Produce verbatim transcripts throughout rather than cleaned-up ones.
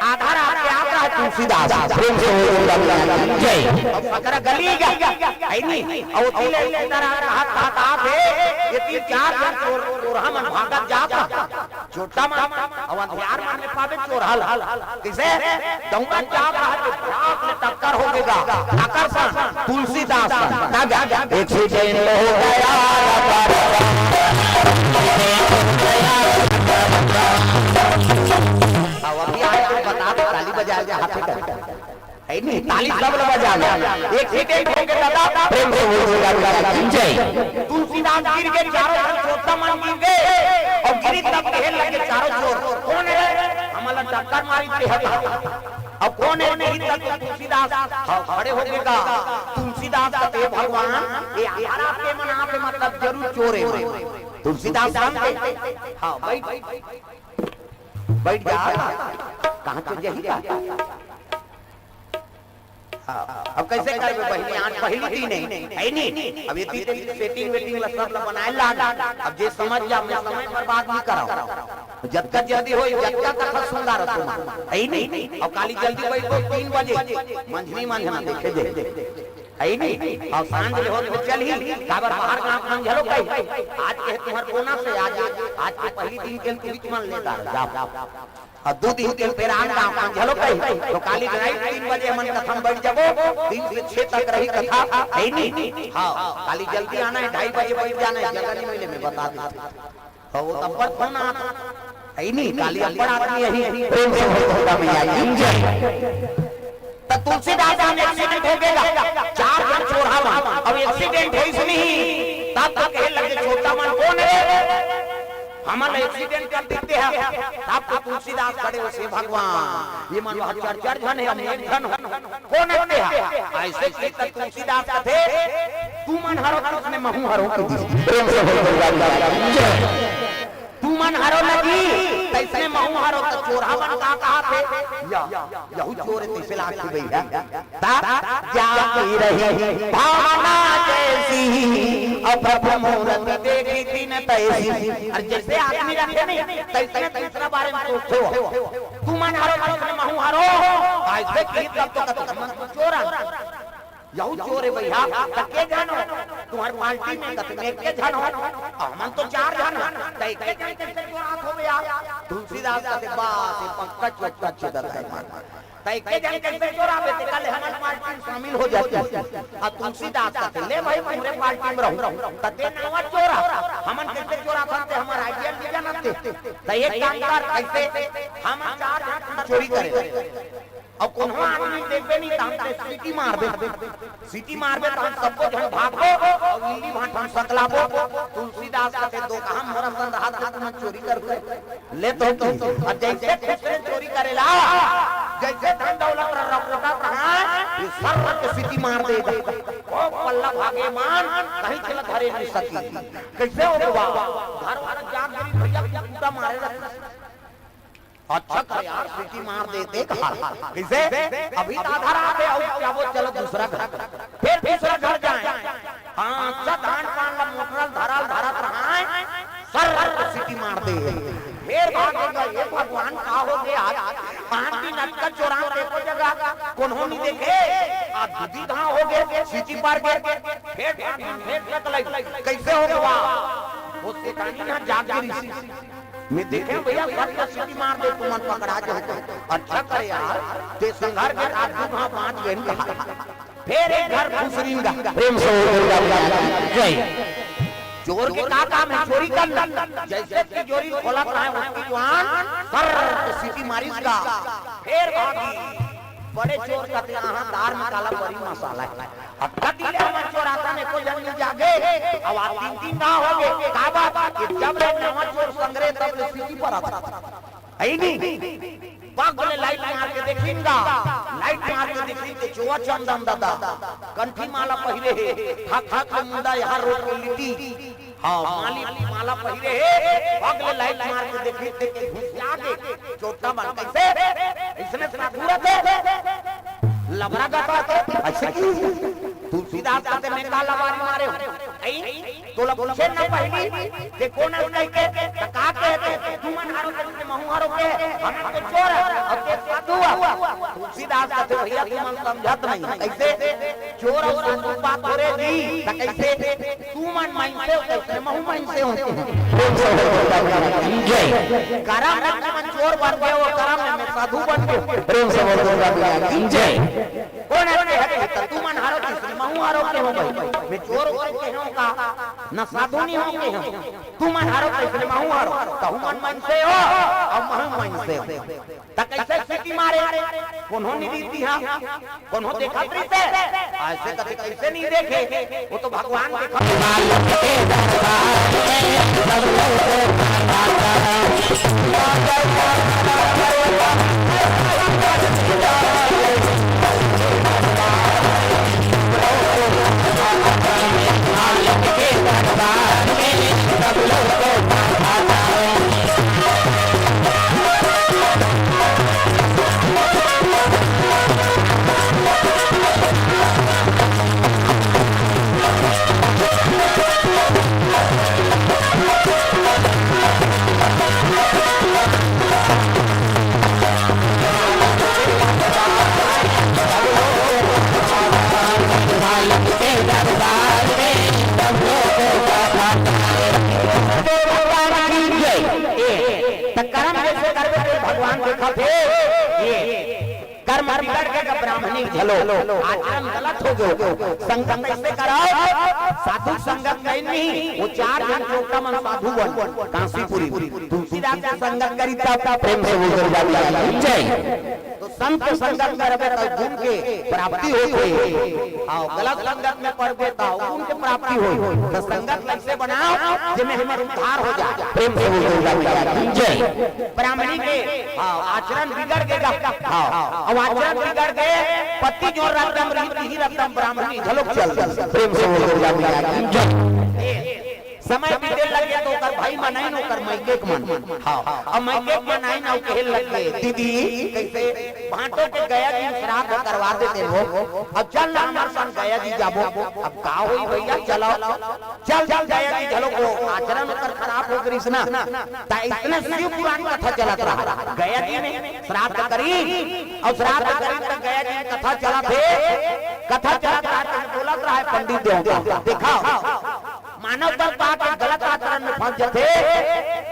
आधा रात के आता है तुलसीदास, प्रेम से बोल दुर्गा मैया की जय। अब सकरा गली गा, है नी? अउ ओती ले इस तरह हाथ हाथ हाथ हे, ये तीन चार जन चोर, चोरहा मन भागत जात हे। छोटा मन, अउ अंधियार मन में पाबे चोरहा ल। कइसे? दउड़त जात हे, भाग ले टक्कर हो गे गा। आकर्षण, तुलसीदास का, ना गा, एक्सीडेंट हो गया। अब अभी आए तो बता दो, ताली बजा के हाथ में कर। है नी, ताली सब लोग बजा लो। एक्सीडेंट हो गे दादा, प्रेम से बोल दुर्गा मैया की जय। तुलसीदास गिर गे, चारों झन चोरहा मन गिर गे, अउ गिरी तब कहे लगे चारों चोर, "कोन हे? हमला टक्कर मारिस तेहा।" अब कोन हे? गिरी तब तुलसीदास, हाँ, खड़े हो गे गा। तुलसीदास कथे, "भगवान, ये आधा रात के मन आप हे, मतलब जरूर चोर हे।" तुलसीदास शांत हे। हाँ, बइठ, बइठ जा। कहाँ चल जाही का? हाँ, अब कइसे करबे बहिनी, आज पहिली दिन हे, है नी? अब एती दिन सेटिंग वेटिंग ला सब ला बनाए लाग। अब जे समझ जा, मैं समय बर्बाद नइ करँव। जतका जल्दी होही, जतका कथा सुंदर हे तुमन, है नी? अब काली जल्दी बइठबो तीन बजे, मंझनी मंझना देखे दे, है नी? अब सांझ ले होत ले चलही, काबर बाहर गाँव मन घलो कही, आज के तुम्हर बोनस हे, आज, आज के पहिली दिन के तुमन ले डार जाव। अउ दू दिन के बेराम गाँव मन घलो कही, तो काली रात तीन बजे हमन कथा म बइठ जाबो, तीन से छह तक रही कथा, है नी? हाँ, काली जल्दी आना हे, ढाई बजे बइठ जाना हे, जगह नइ मिले, मैं बता देथँव। हाँ, वो तो अब्बड़ फोन आत हे, है नी? काली अब्बड़ आदमी हे, प्रेम से बोल दुर्गा मैया की जय। त तुलसीदास के एक्सीडेंट हो गे गा, चार झन चोरहा मन, अब एक्सीडेंट होइस नहीं, तब तो कहे लगे, "छोटा मन कोन हे? हमला एक्सीडेंट कर देते हैं।" तब तो तुलसीदास खड़े होइस, "भगवान, ये मन ह चार चार झन हे, हम एक झन हों, कोन हे तेहा?" अइसे कहिथे त तुलसीदास कथे, "तुमन हरो तइसने महूँ हरों।" प्रेम से बोल दुर्गा मैया की जय। तुमन हरो न जी, तइसने महूँ हरों। त चोरहा मन का कहाथे? या, यहू चोर हे, तइसे लागथे भइया। तब जागी रही भावना जैसी, अउ प्रभु मूरति देखी तिन तैसी। अउ जइसे आदमी रहिथे नी, तइसने तीसरा बारे म सोचथे। तुमन हरो तइसने महूँ हरों, अइसे कहिथे तब तो कथे, "हमन तो चोर हन।" यहू चोर हे भइया, त के झन हो? तुम्हर पार्टी म कथे, "मैं एके झन हों, हमन तो चार झन हन, त एके झन कइसे चोरात होबे यार?" तुलसीदास कथे, "बस, ये पंकज चोर, चोर, चोर, चोर।" त एके झन कइसे चोराबे, तेकर ले हमर पार्टी म शामिल हो जाते। अउ तुलसीदास कथे, "ले भई, तुँहरे पार्टी म रहूँ, त तें नवा चोरा, हमन कइसे चोराथन, तें हमर आइडिया नइ जानत हे। त एक काम कर, कइसे हम चार झन चोरी करे।" अउ कोनो आदमी देखबे नहीं, त हम तें सीटी मारबे। सीटी मारबे, त हम सब्बो झन भागबो, अउ इल्ली भांठा म सकलाबो। तुलसीदास कथे, "दो कहा मोर संग रहत, तुमन चोरी करबे।" ले तो की, अउ जइसे खुसरे चोरी करेला, जइसे धन दौलत रकोटा कहाँ, ये सर्र के सीटी मार दे। ओ पल्ला भागे मन, कहीं चला धरे नइ सकी। कइसे हो गवा? घर वाला जाग गे भइया, कुत्ता मारे ला। अच्छा करे यार, सीटी मार देते घर। कइसे? अभी तो आधा रात हे, अउ क्या वो, चलो दूसरा घर। फेर दूसरा घर जाए। हाँ, अच्छा धान पान ला मोटरा ल धरा ल धरत रहय, सर्र सीटी मार दे। फेर भागे गा, "हे भगवान, का हो गे आज? पाँच दिन अतका चोरात, एको जगह कोनो नइ देखे, आज दूसरी घांव हो गे, सीटी पर गे।" फेर भागे, फेर तक लग, कइसे हो गवा? वो सेठानी ह जाग गे रिहिस। मैं देखेंव भइया, फट के सीटी मार दे, तुमन पकड़ा जाहू। अच्छा करे यार, तें संघार के आज दू घांव बाँच गेन कहा। फेर एक घर खुसरिन गा। प्रेम से बोल दुर्गा मैया की जय। चोर के का काम हे? चोरी करना। जइसे तिजोरी खोलत हे, ओतकी जुवार सर्र सीटी मारिस गा। फेर भागी। बड़े चोर कथे, "हाँ, दार म काला बरी मसाला हे।" अतका दिन ले हमन चोराथन, एको झन नइ जागे। अब आज तीन तीन घांव हो गे। का बात? ये जब ले नवा चोर संघरे, तब ले सीटी परत हे। हे नी? पग ले लाइट मार के देखिन गा। लाइट मार के देखिन त चोर चंदन दादा। कंठी माला पहिरे हे। हक हक ले मुंडा यहाँ रोक के लिटी। हाँ, माली माला पहिरे हे। पग ले लाइट मार के देखिन त घुसिया गे। चोट्टा मन कइसे? अइसने साधु रथे। लबरा गता तो अइसे की? तुलसीदास कथे, "मैं का लबारी मारे हँव?" अई? तोला पूछे न पहिली, तें कोन हस कहिके, त का कहे तें, "तुमन हरो कहिके महूँ हरों कहे, हमन तो चोर हन, अउ तें साधु तुलसीदास कथे, "भैया, तुमन समझत नहीं।" कइसे? चोर अउ साधु पाप हो रे जी, त कइसे? तुमन मइनसे हो, कइसे महूं मइनसे हो? जय। करम में तुमन चोर बन गए हो, करम में मैं साधु बन गए। प्रेम से बोल दुर्गा मैया की जय। कोन हर के हरे? त तुमन हरो, कइसे महूं हरो के हो भाई? मैं चोर हो के हो का? न साधु नहीं हो के हो। तुमन हरो, कइसे महूं हरो? त तुमन मइनसे हो, अउ महूं मइनसे हो। त कइसे सीटी मारे? कोनो नइ दिखत हे, कोनो देखत रहिथे? अइसे कथे कइसे नइ देखे? वो तो भगवान देखत। त करम जइसे करबे, त भगवान देखत हे। ये कर्म बिगड़ गे, ब्राह्मणी घलो आचरण गलत हो गे। संगत कइसे कराओ? साधु संगत नहीं, नहीं, वो चार झन चोरटा मन साधु बन, कांसीपुरी। तुलसीदास के संगत करी तब प्रेम से बोल दुर्गा मैया की जय। तो संत संगत करबे त गुण के प्राप्ति होथे। अउ गलत संगत में पड़बे त गुण के प्राप्ति होही। त संगत कइसे बनाओ जेमे हमर उद्धार हो जाए? प्रेम से बोल दुर्गा मैया की जय। ब्राह्मणी के, हाँ, आचरण बिगड़ गे गा। हाँ, अब आचरण बिगड़ गे, पति जो रकदम रीति ही रकदम ब्राह्मणी घलोक चल दी। प्रेम से बोल दुर्गा मैया की जय। समय बीते लगे त ओकर भाई मन आइन, ओकर मइके के मन। हाँ, अब मइके के मन आइन अउ कहे लगे, "दीदी, कइसे भांटो के गया जी श्राद्ध करवा देते हो, अब चल ना हमर संग गया जी जाबो।" अब का होही भइया, चलो, चल, चल, गया जी घलो को आचरण ओकर खराब हो गइस ना। त अइसने शिव पुराण कथा चलत रहा, गया जी में श्राद्ध करी अउ श्राद्ध करी त गया जी में कथा चलत हे, कथा चलत रहा त बोलत रहा पंडित देवता, देखा, मानव तन पाके गलत आचरण में फंस जथे,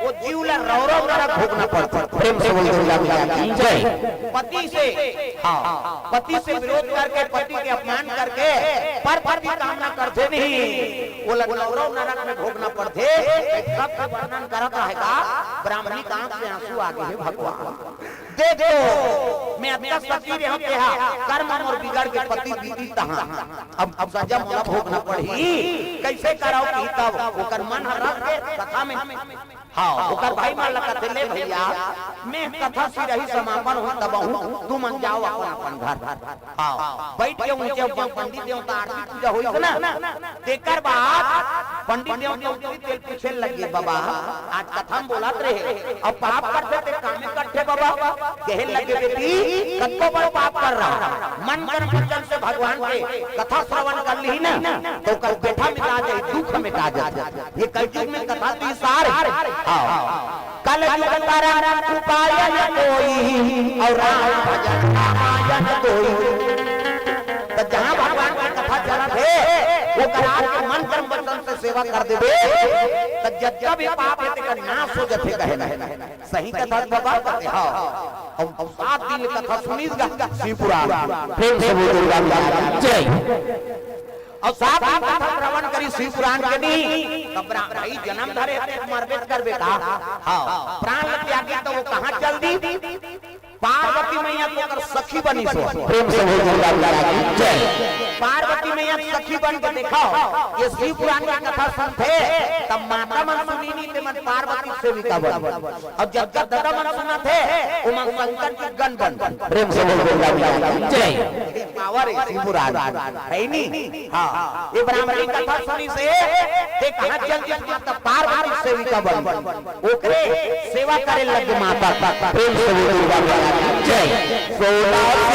वो जीव ला रौरव नरक भोगना पड़थे। प्रेम से बोल दुर्गा मैया की जय। पति से, हाँ, पति से विरोध करके, पति के अपमान करके, पर पति कामना करथे नहीं, वो ला रौरव नरक में भोगना पड़थे। सबके वर्णन करत रहे का, ब्राह्मणी के आंख से आंसू आ गे हे भगवान। देख तो, मैं अतका सती रेहेंव तेहा, कर्म मोर बिगड़ गे पति बीती तहां। अब, अब सजा मोला भोगना पड़ही। कइसे करव कि तब ओकर मन ह रस के कथा में, हाँ, ओकर भाई मन ला कथे, "ले भइया, मैं कथा सिरही समापन होही तब आहूं, तुमन जाव अपन, अपन घर।" हाँ, बइठ के ऊंचे ऊपर पंडित देवता आरती पूजा होइस ना, तेकर बाद पंडित देवता उतरिस तेला पूछे लगे, "बाबा, आज कथा म बोलत रहे, अब पाप करथे ते कामे करथे बाबा?" कहे लगे, "बेटी, कतको बड़ पाप कर रहा, मन कर्म वचन से भगवान के कथा श्रवण कर लिही ना, त ओकर बेठा मिटा जाही, दुख मिटा जाही।" ये कलयुग में कथा तो सार हे। हाँ। कलयुग तरन उपाय न कोई, अउ राम भजन रामायण कोई। त जहां भगवान के कथा चलत हे, ओकर आके मन कर्म वचन से सेवा कर देबे, त जतका भी पाप हे, तेकर नाश हो जथे, कहे ना। सही कथा बाबा कथे, हाँ। अब, अब सात दिन कथा सुनिस गा, शिव पुराण। प्रेम से बोल दुर्गा मैया की जय। अउ सात दिन कथा श्रवण करिस शिव पुराण के नी, तब ब्रा-, भाई जनम धरे ते मरबे करबे का? हाँ, प्राण ल त्यागी त वो कहां चल दी? पार्वती मैया के ओकर सखी बनिस। प्रेम से बोल दुर्गा मैया की जय। पार्वती मैया के सखी बन के देखव, ये शिव पुराण के कथा सुनथे, तब माता मन सुनी नी, ते मन पार्वती सेविका बन। अउ जब जब ददा मन सुनत हे, ओमन शंकर के गण बन। प्रेम से बोल दुर्गा मैया की जय। पावर हे शिव पुराण, हे नी? हाँ, ये ब्राह्मणी कथा सुनिस, ते कहां चल दिस माता पार्वती सेविका बन। ओकरे सेवा करे लगे माता। प्रेम से बोल दुर्गा मैया की जय। सोना